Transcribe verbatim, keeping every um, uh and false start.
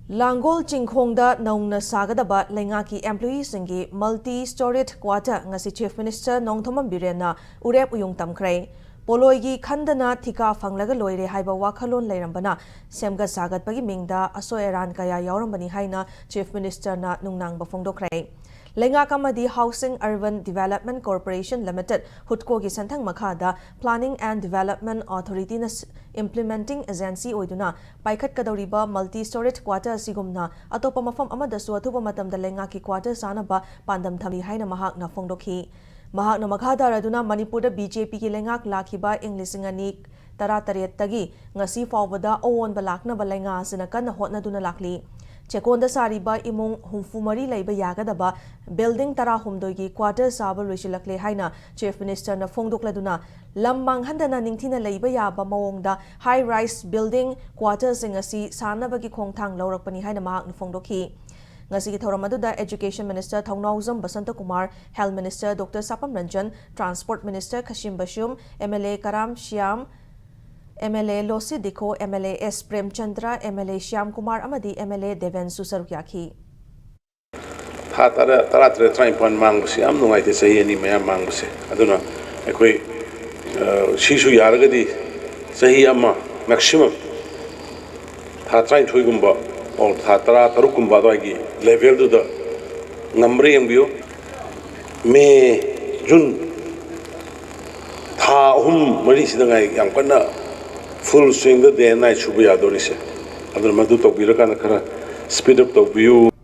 ꯂꯥꯡꯒꯣꯜ ꯆꯤꯡꯈꯣꯡꯗ ꯅꯧꯅ ꯁꯥꯒꯗꯕ ꯂꯩꯉꯥꯛꯀꯤ employeeꯁꯤꯡꯒꯤ multi storied quarter ꯉꯁꯤ Chief Minister ꯅꯣꯡꯊꯣꯝꯕꯝ ꯕꯤꯔꯦꯟꯅ ꯎꯔꯦꯞ ꯎꯌꯨꯡ ꯇꯝꯈ꯭ꯔꯦ꯫ ꯄꯣꯂꯣꯏꯒꯤ ꯈꯟꯗꯅ ꯊꯤꯀꯥ ꯐꯪꯂꯒ ꯂꯣꯏꯔꯦ ꯍꯥꯏꯕ ꯋꯥꯈꯜꯂꯣꯟ ꯂꯩꯔꯝꯕꯅ ꯁꯦꯝꯒꯠ ꯁꯥꯒꯠꯄꯒꯤ ꯃꯤꯡꯗ ꯑꯁꯣꯏ ꯑꯔꯥꯟ ꯀꯌꯥ ꯌꯥꯎꯔꯝꯕꯅꯤ ꯍꯥꯏꯅ Chief Ministerꯅ ꯅꯨꯡꯅꯥꯡꯕ ꯐꯣꯡꯗꯣꯛꯈ꯭ꯔꯦ꯫ ꯂꯩꯉꯥꯛ ꯑꯃꯗꯤ Housing Urban Development Corporation Limited, HUDCOꯒꯤ ꯁꯦꯟꯊꯪ ꯃꯈꯥꯗ Planning and Development Authorityꯅ implementing agency ꯑꯣꯏꯗꯨꯅ ꯄꯥꯏꯈꯠꯀꯗꯧꯔꯤꯕ multi storied quarter ꯑꯁꯤꯒꯨꯝꯅ ꯑꯇꯣꯞꯄ ꯃꯐꯝ ꯑꯃꯗꯁꯨ ꯑꯊꯨꯕ ꯃꯇꯝꯗ ꯂꯩꯉꯥꯛꯀꯤ quarter ꯁꯥꯅꯕ ꯄꯥꯟꯗꯝ ꯊꯝꯂꯤ ꯍꯥꯏꯅ ꯃꯍꯥꯛꯅ ꯐꯣꯡꯗꯣꯛꯈꯤ꯫ ꯃꯍꯥꯛꯅ ꯃꯈꯥ ꯇꯥꯔꯗꯨꯅ ꯃꯅꯤꯄꯨꯔꯗ BJPꯒꯤ ꯂꯩꯉꯥꯛ ꯂꯥꯛꯈꯤꯕ ꯏꯪ ꯂꯤꯁꯤꯡ ꯑꯅꯤ ꯇꯔꯥꯇꯔꯦꯠꯇꯒꯤ ꯉꯁꯤ ꯐꯥꯎꯕꯗ ꯑꯑꯣꯟꯕ ꯂꯥꯛꯅꯕ ꯂꯩꯉꯥꯛ ꯑꯁꯤꯅ ꯀꯟꯅ ꯍꯣꯠꯅꯗꯨꯅ ꯂꯥꯛꯂꯤ꯫ ꯆꯦꯛꯀꯣꯟꯗ ꯁꯥꯔꯤꯕ ꯏꯃꯨꯡ ꯍꯨꯝꯐꯨ ꯃꯔꯤ ꯂꯩꯕ ꯌꯥꯒꯗꯕ building ꯇꯔꯥꯍꯨꯝꯗꯣꯏꯒꯤ quarter ꯁꯥꯕ ꯂꯣꯏꯁꯤꯜꯂꯛꯂꯦ ꯍꯥꯏꯅ Chief Ministerꯅ ꯐꯣꯡꯗꯣꯛꯂꯗꯨꯅ, ꯂꯝ ꯃꯥꯡꯍꯟꯗꯅ ꯅꯤꯡꯊꯤꯅ ꯂꯩꯕ ꯌꯥꯕ ꯃꯑꯣꯡꯗ high rise building quarterꯁꯤꯡ ꯑꯁꯤ ꯁꯥꯅꯕꯒꯤ ꯈꯣꯡꯊꯥꯡ ꯂꯧꯔꯛꯄꯅꯤ ꯍꯥꯏꯅ ꯃꯍꯥꯛꯅ ꯐꯣꯡꯗꯣꯛꯈꯤ꯫ ꯉꯁꯤꯒꯤ ꯊꯧꯔꯝ ꯑꯗꯨꯗ Education Minister ꯊꯧꯅꯥꯎꯖꯝ ꯕꯁꯟꯇꯀꯨꯃꯥꯔ, Health Minister Doctor ꯁꯥꯄꯝ Ranjan, Transport Minister ꯈꯁꯤꯝ ꯕꯁꯨꯝ, MLA ꯀꯔꯥꯝ ꯁ꯭ꯌꯥꯝ, MLA ꯂꯣꯁꯤ ꯗꯤꯈꯣ, MLA ꯑꯦꯁ ꯄ꯭ꯔꯦꯝꯆꯟꯗ꯭ꯔ, MLA ꯁ꯭ꯌꯥꯝ ꯀꯨꯃꯥꯔ ꯑꯃꯗꯤ MLA ꯗꯦꯕꯦꯟꯁꯨ ꯁꯔꯨꯛ ꯌꯥꯈꯤ꯫ ꯊꯥ ꯇꯔꯥ, ꯇꯔꯥꯇꯔꯦꯠ, ꯇꯔꯥꯅꯤꯄꯥꯟ ꯃꯥꯡꯕꯁꯤ ꯌꯥꯝ ꯅꯨꯡꯉꯥꯏꯇꯦ, ꯆꯍꯤ ꯑꯅꯤ ꯃꯌꯥ ꯃꯥꯡꯕꯁꯦ꯫ ꯑꯗꯨꯅ ꯑꯩꯈꯣꯏ, ꯑ, ꯁꯤꯁꯨ ꯌꯥꯔꯒꯗꯤ ꯆꯍꯤ ꯑꯃ, maximum ꯊꯥ ꯇꯔꯥꯅꯤꯊꯣꯏꯒꯨꯝꯕ, or ꯊꯥ ꯇꯔꯥꯇꯔꯨꯛꯀꯨꯝꯕ ꯑꯗꯨꯋꯥꯏꯒꯤ levelꯗꯨꯗ ꯉꯝꯕ꯭ꯔꯥ ꯌꯦꯡꯕꯤꯌꯨ꯫ ꯃꯦ, ꯖꯨꯟ ꯊꯥ ꯑꯍꯨꯝ ꯃꯔꯤꯁꯤꯗ ꯉꯥꯏ ꯌꯥꯝ ꯀꯟꯅ full swingꯗ day and night ꯁꯨꯕ ꯌꯥꯗꯣꯔꯤꯁꯦ꯫ ꯑꯗꯨꯅ ꯃꯗꯨ ꯇꯧꯕꯤꯔꯀꯥꯟꯗ ꯈꯔ speed up ꯇꯧꯕꯤꯌꯨ꯫